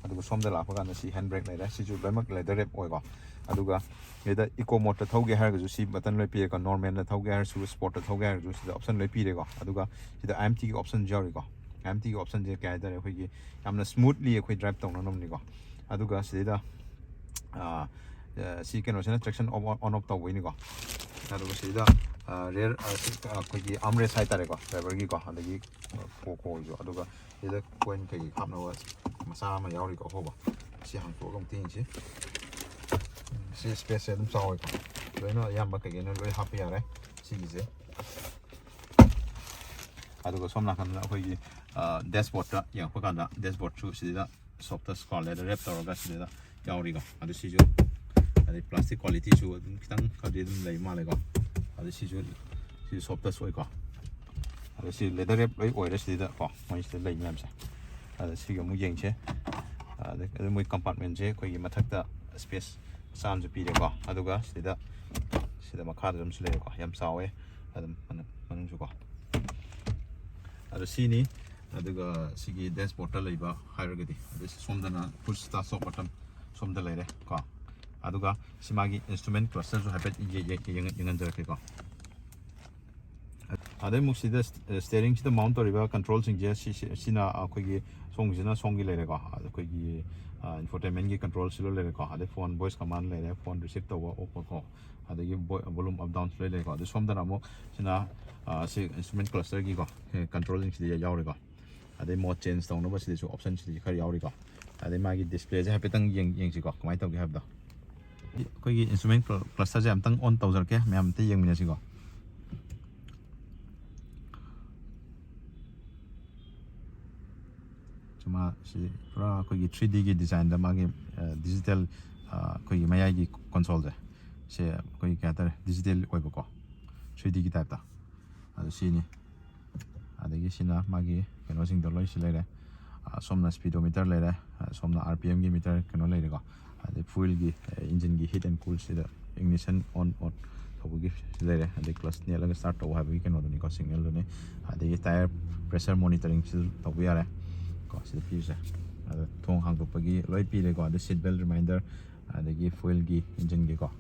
ꯑꯗꯨꯒ ꯁꯣꯝꯗ ꯂꯥꯛꯄ ꯀꯥꯟꯗ ꯁꯤ ꯍꯦꯟ ꯕ꯭ꯔꯦꯛ ꯂꯩꯔꯦ꯫ ꯁꯤꯁꯨ ꯂꯣꯏꯅꯃꯛ ꯂꯦꯗꯔ ꯔꯦꯞ ꯑꯣꯏꯀꯣ꯫ ꯑꯗꯨꯒ ꯁꯤꯗ ꯏꯀꯣ ꯃꯣꯗꯇ ꯊꯧꯒꯦ ꯍꯥꯏꯔꯒꯁꯨ ꯁꯤ ꯕꯇꯟ ꯂꯣꯏ ꯄꯤꯔꯦꯀꯣ꯫ ꯅꯣꯔꯃꯦꯜꯗ ꯊꯧꯒꯦ ꯍꯥꯏꯔꯁꯨ, ꯁ꯭ꯄꯣꯔꯠꯇ ꯊꯧꯒꯦ ꯍꯥꯏꯔꯁꯨ ꯁꯤꯗ ꯑꯣꯞꯁꯟ ꯂꯣꯏ ꯄꯤꯔꯦꯀꯣ꯫ ꯑꯗꯨꯒ ꯁꯤꯗ ꯑꯥꯏ ꯑꯦꯝ ꯇꯤꯒꯤ ꯑꯣꯞꯁꯟꯁꯨ ꯌꯥꯎꯔꯤꯀꯣ꯫ ꯑꯥꯏ ꯑꯦꯝ ꯇꯤꯒꯤ ꯑꯣꯞꯁꯟꯁꯦ ꯀꯩ ꯍꯥꯏꯇꯥꯔꯦ, ꯑꯩꯈꯣꯏꯒꯤ ꯌꯥꯝꯅ ꯁ꯭ꯃꯨꯠꯂꯤ ꯑꯩꯈꯣꯏ ꯗ꯭ꯔꯥꯏꯚ ꯇꯧꯅꯅꯕꯅꯤꯀꯣ꯫ ꯑꯗꯨꯒ ꯁꯤꯗꯩꯗ ꯁꯤ ꯀꯩꯅꯣꯁꯤꯅ ꯇ꯭ꯔꯦꯛꯁꯟ ꯑꯣꯟ ꯑꯣꯐ ꯇꯧꯕꯩꯅꯤꯀꯣ꯫ ꯑꯗꯨꯒ ꯁꯤꯗ ꯔꯤꯌꯔ ꯑꯩꯈꯣꯏꯒꯤ ꯑꯥꯔꯝ ꯔꯦꯁ ꯍꯥꯏꯇꯥꯔꯦꯀꯣ, ꯗ꯭ꯔꯥꯏꯚꯔꯒꯤꯀꯣ, ꯑꯗꯒꯤ ꯀꯣ ꯀꯣꯏꯁꯨ꯫ ꯑꯗꯨꯒ ꯁꯤꯗ ꯀꯣꯏꯟ ꯀꯩꯀꯩ ꯍꯥꯞꯅꯕ ꯃꯆꯥ ꯑꯃ ꯌꯥꯎꯔꯤꯀꯣ꯫ ꯑꯍꯣꯕ ꯁꯤ ꯍꯥꯡꯇꯣꯛꯑꯒ ꯑꯃꯨꯛ ꯌꯦꯡꯁꯤ꯫ ꯁꯤ ꯁ꯭ꯄꯦꯁꯁꯦ ꯑꯗꯨꯝ ꯆꯥꯎꯋꯦꯀꯣ, ꯂꯣꯏꯅ ꯑꯌꯥꯝꯕ ꯀꯩꯀꯩꯅꯣ ꯂꯣꯏ ꯍꯥꯞꯄ ꯌꯥꯔꯦ ꯁꯤꯒꯤꯁꯦ꯫ ꯑꯗꯨꯒ ꯁꯣꯝ ꯅꯥꯀꯟꯗ ꯑꯩꯈꯣꯏꯒꯤ ꯗꯦꯁꯕꯣꯔꯗꯇ ꯌꯦꯡꯉꯛꯄ ꯀꯥꯟꯗ, ꯗꯦꯁꯕꯣꯔꯗꯁꯨ ꯁꯤꯗ Soft touch ꯀꯣ, leather wrap ꯇꯧꯔꯒ ꯁꯤꯗ ꯌꯥꯎꯔꯤꯀꯣ꯫ ꯑꯗꯨ ꯁꯤꯁꯨ, ꯑꯗꯩ plastic qualityꯁꯨ ꯑꯗꯨꯝ ꯈꯤꯇꯪ ꯈꯔꯗꯤ ꯑꯗꯨꯝ ꯂꯩ ꯃꯥꯜꯂꯦꯀꯣ꯫ ꯑꯗꯨ ꯁꯤꯁꯨ, ꯁꯤꯁꯨ soft touch ꯑꯣꯏꯀꯣ꯫ ꯑꯗ ꯁꯤ leather wrap ꯂꯣꯏ ꯑꯣꯏꯔꯦ ꯁꯤꯗ ꯀꯣ, ꯃꯣꯏ ꯁꯤꯗ ꯂꯩ ꯃꯌꯥꯝꯁꯦ꯫ ꯑꯗ ꯁꯤꯒ ꯑꯃꯨꯛ ꯌꯦꯡꯁꯦ꯫ ꯑꯗ, ꯑꯗ ꯃꯣꯏ compartmentꯁꯦ ꯑꯩꯈꯣꯏꯒꯤ ꯃꯊꯛꯇ space ꯃꯆꯥ ꯑꯃꯁꯨ ꯄꯤꯔꯦꯀꯣ꯫ ꯑꯗꯨꯒ ꯁꯤꯗ, ꯁꯤꯗ ꯃꯈꯥꯗ ꯑꯗꯨꯝꯁꯨ ꯂꯩꯔꯦꯀꯣ꯫ ꯌꯥꯝ ꯆꯥꯎꯋꯦ ꯑꯗꯨꯝ ꯃꯅꯨꯡ-, ꯃꯅꯨꯡꯁꯨꯀꯣ꯫ ꯑꯗꯣ ꯁꯤꯅꯤ꯫ ꯑꯗꯨꯒ ꯁꯤꯒꯤ dashboardꯇ ꯂꯩꯕ ꯍꯥꯏꯔꯒꯗꯤ, ꯑꯗꯩ ꯁꯣꯝꯗꯅ push start stop button ꯁꯣꯝꯗ ꯂꯩꯔꯦ ꯀꯣ꯫ ꯑꯗꯨꯒ ꯁꯤ ꯃꯥꯒꯤ instrument clusterꯁꯨ ꯍꯥꯏꯐꯦꯠ ꯌꯦ-, ꯌꯦ-, ꯌꯦꯡꯍꯟ-, ꯌꯦꯡꯍꯟꯖꯔꯛꯀꯦꯀꯣ꯫ ꯑꯗꯩ ꯑꯃꯨꯛ ꯁꯤꯗ st-, steeringꯁꯤꯗ mount ꯇꯧꯔꯤꯕ controlꯁꯤꯡꯁꯦ ꯁꯤ-, ꯁꯤ-, ꯁꯤꯅ ꯑꯩꯈꯣꯏꯒꯤ ꯁꯣꯝꯒꯤꯁꯤꯅ ꯁꯣꯝꯒꯤ ꯂꯩꯔꯦꯀꯣ꯫ ꯑꯩꯈꯣꯏꯒꯤ, ꯑ, infotainmentꯀꯤ controlꯁꯤ ꯂꯣꯏ ꯂꯩꯔꯦꯀꯣ꯫ ꯑꯗꯩ phone voice command ꯂꯩꯔꯦ, phone receive ꯇꯧꯕ ꯑꯣꯛꯄ ꯀꯣ꯫ ꯑꯗꯒꯤ vo-, volume up down ꯂꯣꯏ ꯂꯩꯔꯦꯀꯣ꯫ ꯑꯗꯩ ꯁꯣꯝꯗꯅ ꯑꯃꯨꯛ ꯁꯤꯅ, ꯑ, ꯁꯤ instrument clusterꯒꯤꯀꯣ, ꯑꯦ, controlꯁꯤꯡꯁꯤꯗ ꯌꯥꯎꯔꯦꯀꯣ꯫ ꯑꯗꯩ mode change ꯇꯧꯅꯕ ꯁꯤꯗꯁꯨ option ꯁꯤꯗꯁꯨ ꯈꯔ ꯌꯥꯎꯔꯤꯀꯣ꯫ ꯑꯗꯩ ꯃꯥꯒꯤ displayꯁꯦ ꯍꯥꯏꯐꯦꯠꯇꯪ ꯌꯦꯡ-, ꯌꯦꯡꯁꯤꯀꯣ, ꯀꯃꯥꯏꯅ ꯇꯧꯒꯦ ꯍꯥꯏꯕꯗꯣ꯫ ꯑꯩꯈꯣꯏꯒꯤ instrument cl-, clusterꯁꯦ ꯑꯝꯇꯪ on ꯇꯧꯖꯔꯛꯀꯦ, ꯃꯌꯥꯝ ꯑꯝꯇ ꯌꯦꯡꯃꯤꯟꯅꯁꯤꯀꯣ꯫ ꯁꯤ ꯃꯥ-, ꯁꯤ ꯄꯨꯔꯥ ꯑꯩꯈꯣꯏꯒꯤ three Dꯒꯤ designꯗ ꯃꯥꯒꯤ, ꯑ, digital, ꯑ, ꯑꯩꯈꯣꯏꯒꯤ ꯃꯌꯥꯏꯒꯤ consoleꯁꯦ, ꯁꯦ ꯑꯩꯈꯣꯏꯒꯤ ꯀꯩ ꯍꯥꯏꯇꯥꯔꯦ, digital ꯑꯣꯏꯕꯀꯣ, three Dꯒꯤ typeꯇ꯫ ꯑꯗꯨ ꯁꯤꯅꯤ꯫ ꯑꯗꯒꯤ ꯁꯤꯅ ꯃꯥꯒꯤ ꯀꯩꯅꯣꯁꯤꯡꯗꯣ ꯂꯣꯏ ꯁꯤ ꯂꯩꯔꯦ꯫ ꯑ, ꯁꯣꯝꯅ speedometer ꯂꯩꯔꯦ, ꯑ, ꯁꯣꯝꯅ RPMꯒꯤ meter ꯀꯩꯅꯣ ꯂꯩꯔꯦꯀꯣ꯫ ꯑꯗꯩ fuelꯒꯤ, ꯑ, engineꯒꯤ heat and coolꯁꯤꯗ ignition on off ꯇꯧꯕꯒꯤ ꯁꯤ ꯂꯩꯔꯦ꯫ ꯑꯗꯩ clutch ꯅꯦꯠꯂꯒ start ꯇꯧ ꯍꯥꯏꯕꯒꯤ ꯀꯩꯅꯣꯗꯨꯅꯤꯀꯣ, signalꯗꯨꯅꯤ꯫ ꯑꯗꯒꯤ tyre pressure monitoringꯁꯤꯁꯨ ꯇꯧꯕ ꯌꯥꯔꯦ ꯀꯣ, ꯁꯤꯗ ꯄꯤꯔꯤꯁꯦ꯫ ꯑꯗ ꯊꯣꯡ ꯍꯥꯡꯗꯣꯛꯄꯒꯤ ꯂꯣꯏ ꯄꯤꯔꯦꯀꯣ꯫ ꯑꯗꯩ seat belt reminder, ꯑꯗꯒꯤ fuelꯒꯤ, engineꯒꯤꯀꯣ꯫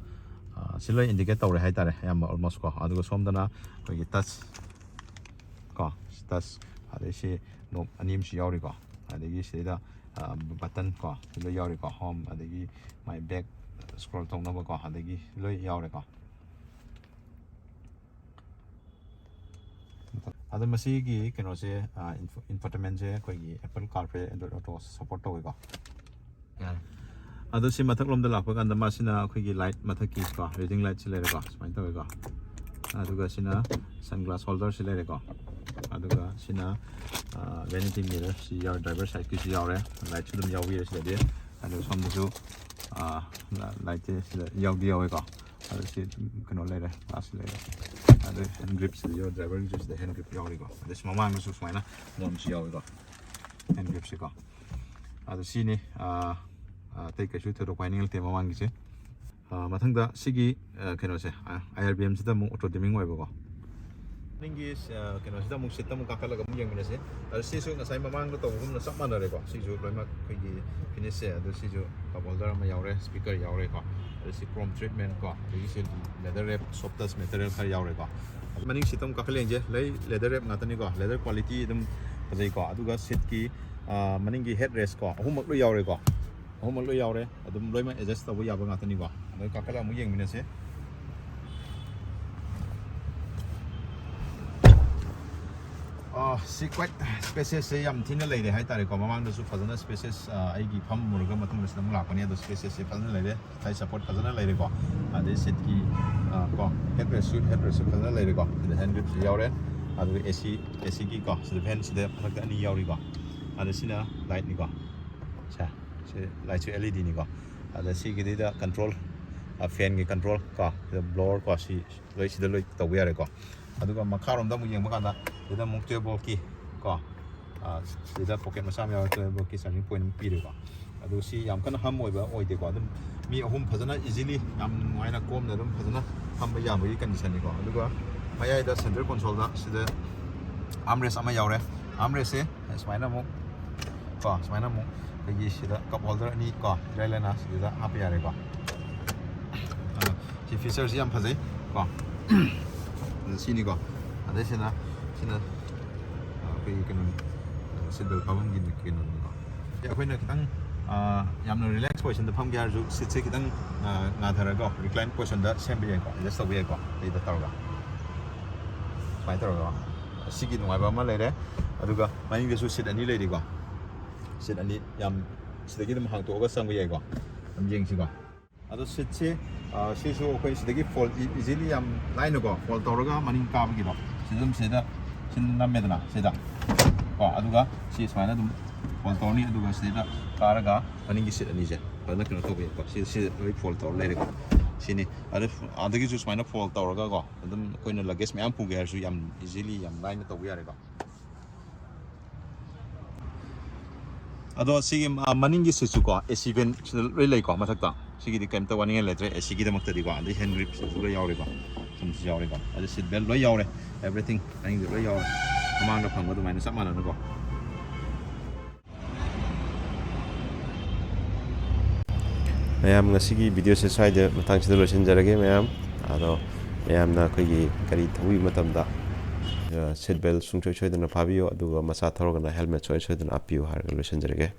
ꯑ, ꯁꯤ ꯂꯣꯏ indicate ꯇꯧꯔꯦ ꯍꯥꯏꯇꯥꯔꯦ, ꯑꯌꯥꯝꯕ almost ꯀꯣ꯫ ꯑꯗꯨꯒ ꯁꯣꯝꯗꯅ ꯑꯩꯈꯣꯏꯒꯤ touch ꯀꯣ, touch, ꯑꯗꯩ ꯁꯤ knob ꯑꯅꯤ ꯑꯃꯁꯨ ꯌꯥꯎꯔꯤꯀꯣ꯫ ꯑꯗꯒꯤ ꯁꯤꯗꯩꯗ, ꯑ, button ꯀꯣ, ꯁꯤ ꯂꯣꯏ ꯌꯥꯎꯔꯤꯀꯣ꯫ Home, ꯑꯗꯒꯤ ꯃꯥꯏ back scroll ꯇꯧꯅꯕꯀꯣ, ꯑꯗꯒꯤ ꯂꯣꯏ ꯌꯥꯎꯔꯦꯀꯣ꯫ ꯑꯗꯣ ꯃꯁꯤꯒꯤ ꯀꯩꯅꯣꯁꯦ, ꯑ, info-, infotainmentꯁꯦ ꯑꯩꯈꯣꯏꯒꯤ Apple CarPlay, Android Auto support ꯇꯧꯋꯤꯀꯣ꯫ ꯌꯥꯔꯦ꯫ ꯑꯗꯣ ꯁꯤ ꯃꯊꯛꯂꯣꯝꯗ ꯂꯥꯛꯄ ꯀꯥꯟꯗ ꯃꯥꯁꯤꯅ ꯑꯩꯈꯣꯏꯒꯤ light ꯃꯊꯛꯀꯤ ꯀꯣ, reading lightꯁꯤ ꯂꯩꯔꯦꯀꯣ, ꯁꯨꯃꯥꯏꯅ ꯇꯧꯋꯦꯀꯣ꯫ ꯑꯗꯨꯒ ꯁꯤꯅ sunglass holderꯁꯤ ꯂꯩꯔꯦꯀꯣ꯫ ꯑꯗꯨ ꯑꯗꯨꯒ ꯁꯤꯅ vanity mirror ꯁꯤ ꯌꯥꯎꯔꯦ, driver sideꯀꯤꯁꯨ ꯌꯥꯎꯔꯦ, lightꯁꯨ ꯑꯗꯨꯝ ꯌꯥꯎꯕꯤꯔꯦ ꯁꯤꯗꯗꯤ꯫ ꯑꯗꯨ ꯁꯣꯝꯗꯁꯨ lightꯁꯦ ꯁꯤꯗ ꯌꯥꯎꯗꯤ ꯌꯥꯎꯋꯦꯀꯣ꯫ ꯑꯗꯨ ꯁꯤ ꯀꯩꯅꯣ ꯂꯩꯔꯦ, glass ꯂꯩꯔꯦ꯫ ꯑꯗꯨ hand gripꯁꯤꯗ ꯌꯥꯎꯔꯦ, driverꯒꯤꯁꯨ ꯁꯤꯗ hand grip ꯌꯥꯎꯔꯤꯀꯣ꯫ ꯑꯗꯩ ꯁꯤ ꯃꯃꯥꯡꯗꯁꯨ ꯁꯨꯃꯥꯏꯅ ꯃꯣꯟꯁꯨ ꯌꯥꯎꯋꯤꯀꯣ, hand gripꯁꯤꯀꯣ꯫ ꯑꯗꯨ ꯁꯤꯅꯤ꯫ ꯑꯇꯩ ꯀꯩꯁꯨ ꯊꯣꯏꯗꯣꯛꯄ ꯍꯥꯏꯅꯤꯡꯉꯛꯇꯦ ꯃꯃꯥꯡꯒꯤꯁꯦ꯫ ꯃꯊꯪꯗ ꯁꯤꯒꯤ ꯀꯩꯅꯣꯁꯦ, IRBMꯁꯤꯗ ꯑꯃꯨꯛ auto dimming ꯑꯣꯏꯕꯀꯣ꯫ ꯅꯤꯡꯒꯤ ꯀꯩꯅꯣꯁꯤꯗ ꯑꯃꯨꯛ seatꯇ ꯑꯃꯨꯛ ꯀꯥꯈꯠꯂꯒ ꯑꯃꯨꯛ ꯌꯦꯡꯃꯤꯟꯅꯁꯦ꯫ ꯑꯗꯣ ꯁꯤꯁꯨ ꯉꯁꯥꯏ ꯃꯃꯥꯡꯗ ꯇꯧꯕꯒꯨꯝꯅ ꯆꯞ ꯃꯥꯟꯅꯔꯦꯀꯣ꯫ ꯁꯤꯁꯨ ꯂꯣꯏꯅꯃꯛ ꯑꯩꯈꯣꯏꯒꯤ finishꯁꯦ꯫ ꯑꯗꯣ ꯁꯤꯁꯨ cup holder ꯑꯃ ꯌꯥꯎꯔꯦ, speaker ꯌꯥꯎꯔꯦꯀꯣ꯫ ꯑꯗꯣ ꯁꯤ chrome treatment ꯀꯣ, ꯑꯗꯒꯤ ꯁꯤ leather wrap, soft touch material ꯈꯔ ꯌꯥꯎꯔꯦꯀꯣ꯫ ꯑꯗꯣ ꯃꯅꯤꯡ seatꯇ ꯑꯃꯨꯛ ꯀꯥꯈꯠꯂ ꯌꯦꯡꯁꯦ꯫ ꯂꯩ, leather wrap ꯉꯥꯛꯇꯅꯤꯀꯣ, leather quality ꯑꯗꯨꯝ ꯐꯖꯩꯀꯣ꯫ ꯑꯗꯨꯒ seatꯀꯤ ꯃꯅꯤꯡꯒꯤ head restꯀꯣ, ꯑꯍꯨꯝꯃꯛ ꯂꯣꯏ ꯌꯥꯎꯔꯦꯀꯣ꯫ ꯑꯍꯨꯝꯃꯛ ꯂꯣꯏ ꯌꯥꯎꯔꯦ꯫ ꯑꯗꯨꯝ ꯂꯣꯏꯅꯃꯛ adjust ꯇꯧꯕ ꯌꯥꯕ ꯉꯥꯛꯇꯅꯤꯀꯣ꯫ ꯑꯗꯣ ꯀꯥꯈꯠꯂꯒ ꯑꯃꯨꯛ ꯌꯦꯡꯃꯤꯟꯅꯁꯦ꯫ ꯁꯤ quite spaciousꯁꯦ ꯌꯥꯝ ꯊꯤꯅ ꯂꯩꯔꯦ ꯍꯥꯏꯇꯥꯔꯦꯀꯣ꯫ ꯃꯃꯥꯡꯗꯁꯨ ꯐꯖꯅ spacious, ꯑꯩꯒꯤ ꯐꯝꯃꯨꯔꯒ ꯃꯇꯨꯡꯗ ꯁꯤꯗ ꯑꯃꯨꯛ ꯂꯥꯛꯄꯅꯤ꯫ ꯑꯗꯣ spaciousꯁꯦ ꯐꯖꯅ ꯂꯩꯔꯦ꯫ Thigh support ꯐꯖꯅ ꯂꯩꯔꯦꯀꯣ꯫ ꯑꯗꯩ seatꯀꯤ ꯀꯣ, head restꯁꯨ, head restꯁꯨ ꯐꯖꯅ ꯂꯩꯔꯦꯀꯣ꯫ ꯁꯤꯗ hand gripꯁꯨ ꯌꯥꯎꯔꯦ꯫ ꯑꯗꯨꯒ AC, ACꯒꯤ ꯀꯣ, ꯁꯤꯗ fanꯁꯤꯗ ꯃꯊꯛꯇ ꯑꯅꯤ ꯌꯥꯎꯔꯤꯀꯣ꯫ ꯑꯗ ꯁꯤꯅ lightꯅꯤꯀꯣ꯫ ꯁꯦ, ꯁꯤ lightꯁꯨ LEDꯅꯤꯀꯣ꯫ ꯑꯗ ꯁꯤꯒꯤꯗꯨꯗ control, fanꯒꯤ control ꯀꯣ, ꯁꯤꯗ blower ꯀꯣ, ꯁꯤ ꯂꯣꯏ ꯁꯤꯗ ꯂꯣꯏ ꯇꯧꯕ ꯌꯥꯔꯦꯀꯣ꯫ ꯑꯗꯨꯒ ꯃꯈꯥꯔꯣꯝꯗ ꯑꯃꯨꯛ ꯌꯦꯡꯕ ꯀꯥꯟꯗ ꯁꯤꯗ ꯑꯃꯨꯛ twelve voltꯀꯤ ꯀꯣ, ꯁꯤꯗ pocket ꯃꯆꯥ ꯑꯃ ꯌꯥꯎꯔꯒ twelve voltꯀꯤ charging point ꯑꯃ ꯄꯤꯔꯦꯀꯣ꯫ ꯑꯗꯨ ꯁꯤ ꯌꯥꯝ ꯀꯟꯅ hump ꯑꯣꯏꯕ ꯑꯣꯏꯗꯦꯀꯣ꯫ ꯑꯗꯨꯝ ꯃꯤ ꯑꯍꯨꯝ ꯐꯖꯅ easily, ꯌꯥꯝ ꯅꯨꯡꯉꯥꯏꯅ ꯀꯣꯝꯅ ꯑꯗꯨꯝ ꯐꯖꯅ ꯐꯝꯕ ꯌꯥꯕꯒꯤ conditionꯅꯤꯀꯣ꯫ ꯑꯗꯨꯒ ꯃꯌꯥꯏꯗ center consoleꯗ ꯁꯤꯗ armrest ꯑꯃ ꯌꯥꯎꯔꯦ꯫ Armrestꯁꯦ ꯁꯨꯃꯥꯏꯅ ꯑꯃꯨꯛ ꯀꯣ, ꯁꯨꯃꯥꯏꯅ ꯑꯃꯨꯛ ꯑꯩꯈꯣꯏꯒꯤ ꯁꯤꯗ cup holder ꯑꯅꯤ ꯀꯣ, ꯏꯔꯥꯏ ꯂꯥꯏꯅ ꯁꯤꯗ ꯍꯥꯞꯄ ꯌꯥꯔꯦꯀꯣ꯫ ꯑꯗꯣ ꯁꯤ featureꯁꯤ ꯌꯥꯝ ꯐꯖꯩ ꯀꯣ꯫ ꯑꯗꯣ ꯁꯤꯅꯤꯀꯣ꯫ ꯑꯗꯩ ꯁꯤꯅ, ꯁꯤꯅ ꯑꯩꯈꯣꯏꯒꯤ ꯀꯩꯅꯣ, seat belt ꯐꯥꯐꯝꯒꯤ ꯀꯩꯅꯣꯅꯤꯀꯣ꯫ ꯑꯩꯈꯣꯏꯅ ꯈꯤꯇꯪ ꯌꯥꯝꯅ relax positionꯗ ꯐꯝꯒꯦ ꯍꯥꯏꯔꯁꯨ seatꯁꯦ ꯈꯤꯇꯪ ꯉꯥꯊꯔꯒ recline positionꯗ ꯁꯦꯝꯕ ꯌꯥꯏꯀꯣ, adjust ꯇꯧꯕ ꯌꯥꯏꯀꯣ꯫ ꯑꯩꯗ ꯇꯧꯔꯒ ꯁꯨꯃꯥꯏꯅ ꯇꯧꯔꯒ ꯁꯤꯒꯤ ꯅꯨꯡꯉꯥꯏꯕ ꯑꯃ ꯂꯩꯔꯦ꯫ ꯑꯗꯨꯒ ꯃꯅꯤꯡꯗꯁꯨ seat ꯑꯅꯤ ꯂꯩꯔꯤꯀꯣ꯫ Seat ꯑꯅꯤ ꯌꯥꯝ ꯁꯤꯗꯒꯤ ꯑꯗꯨꯝ ꯍꯥꯡꯇꯣꯛꯑꯒ ꯆꯪꯕ ꯌꯥꯏꯀꯣ꯫ ꯑꯗꯨꯝ ꯌꯦꯡꯁꯤꯀꯣ꯫ ꯑꯗꯣ seatꯁꯦ, ꯁꯤꯁꯨ ꯑꯩꯈꯣꯏ ꯁꯤꯗꯒꯤ fold, easily ꯌꯥꯝ ꯂꯥꯏꯅꯀꯣ fold ꯇꯧꯔꯒ ꯃꯅꯤꯡ ꯀꯥꯕꯒꯤꯗꯣ꯫ ꯁꯤꯗ ꯑꯗꯨꯝ ꯁꯤꯗ ꯅꯝꯃꯦꯗꯅ ꯁꯤꯗ ꯀꯣ, ꯑꯗꯨꯒ ꯁꯤ ꯁꯨꯃꯥꯏꯅ ꯑꯗꯨꯝ ꯐꯣꯜ ꯇꯧꯔꯅꯤ꯫ ꯑꯗꯨꯒ ꯁꯤꯗ ꯀꯥꯔꯒ ꯃꯅꯤꯡꯒꯤ ꯁꯤꯠ ꯑꯅꯤꯁꯦ ꯐꯖꯅ ꯀꯩꯅꯣ ꯇꯧꯕ ꯌꯥꯏꯀꯣ꯫ ꯁꯤ ꯁꯤ ꯂꯣꯏ ꯐꯣꯜ ꯇꯧꯔ ꯂꯩꯔꯦꯀꯣ꯫ ꯁꯤꯅꯤ꯫ ꯑꯗꯩ ꯑꯗꯒꯤꯁꯨ ꯁꯨꯃꯥꯏꯅ ꯐꯣꯜ ꯇꯧꯔꯒꯀꯣ, ꯑꯗꯨꯝ ꯑꯩꯈꯣꯏꯅ ꯂꯒꯦꯖ ꯃꯌꯥꯝ ꯄꯨꯒꯦ ꯍꯥꯏꯔꯁꯨ ꯌꯥꯝ ꯏꯖꯤꯂꯤ, ꯌꯥꯝ ꯂꯥꯏꯅ ꯇꯧꯕ ꯌꯥꯔꯦꯀꯣ꯫ ꯑꯗꯣ ꯁꯤꯒꯤ, ꯑ, ꯃꯅꯤꯡꯒꯤ ꯁꯤꯠꯁꯨꯀꯣ, ꯑꯦ ꯁꯤ ꯚꯦꯟ ꯁꯤꯗ ꯂꯣꯏ ꯂꯩꯀꯣ ꯃꯊꯛꯇ꯫ ꯁꯤꯒꯤꯗꯤ ꯀꯩꯝꯇ ꯋꯥꯅꯤꯡꯉꯥꯏ ꯂꯩꯇ꯭ꯔꯦ ꯑꯦ ꯁꯤꯒꯤꯗꯃꯛꯇꯗꯤꯀꯣ꯫ ꯑꯗꯩ ꯍꯦꯟ ꯒ꯭ꯔꯤꯞꯁꯤꯁꯨ ꯂꯣꯏ ꯌꯥꯎꯔꯦꯀꯣ꯫ ꯁꯨꯝꯁꯨ ꯌꯥꯎꯔꯦꯀꯣ꯫ ꯑꯗꯩ ꯁꯤꯠ ꯕꯦꯜ ꯂꯣꯏ ꯌꯥꯎꯔꯦ, ꯑꯦꯕ꯭ꯔꯤꯊꯤꯡ ꯃꯅꯤꯡꯗ ꯂꯣꯏ ꯌꯥꯎꯔꯦ꯫ ꯃꯃꯥꯡꯗ ꯐꯪꯕ ꯑꯗꯨꯃꯥꯏꯅ ꯆꯞ ꯃꯥꯟꯅꯅꯀꯣ꯫ ꯃꯌꯥꯝ, ꯉꯁꯤꯒꯤ ꯚꯤꯗꯤꯑꯣꯁꯦ ꯁ꯭ꯋꯥꯏꯗ ꯃꯇꯥꯡꯁꯤꯗ ꯂꯣꯏꯁꯤꯟꯖꯔꯒꯦ ꯃꯌꯥꯝ꯫ ꯑꯗꯣ ꯃꯌꯥꯝꯅ ꯑꯩꯈꯣꯏꯒꯤ ꯒꯥꯔꯤ ꯊꯧꯕꯤꯕ ꯃꯇꯝꯗ, ꯑ, ꯁꯤꯠ ꯕꯦꯜ ꯁꯨꯡꯁꯣꯏ ꯁꯣꯏꯗꯅ ꯐꯥꯕꯤꯌꯨ, ꯑꯗꯨꯒ ꯃꯆꯥ ꯊꯧꯔꯒꯅ ꯍꯦꯜꯃꯦꯠ ꯁꯣꯏ ꯁꯣꯏꯗꯅ ꯍꯥꯞꯄꯤꯌꯨ ꯍꯥꯏꯔꯒ ꯂꯣꯏꯁꯤꯟꯖꯔꯒꯦ꯫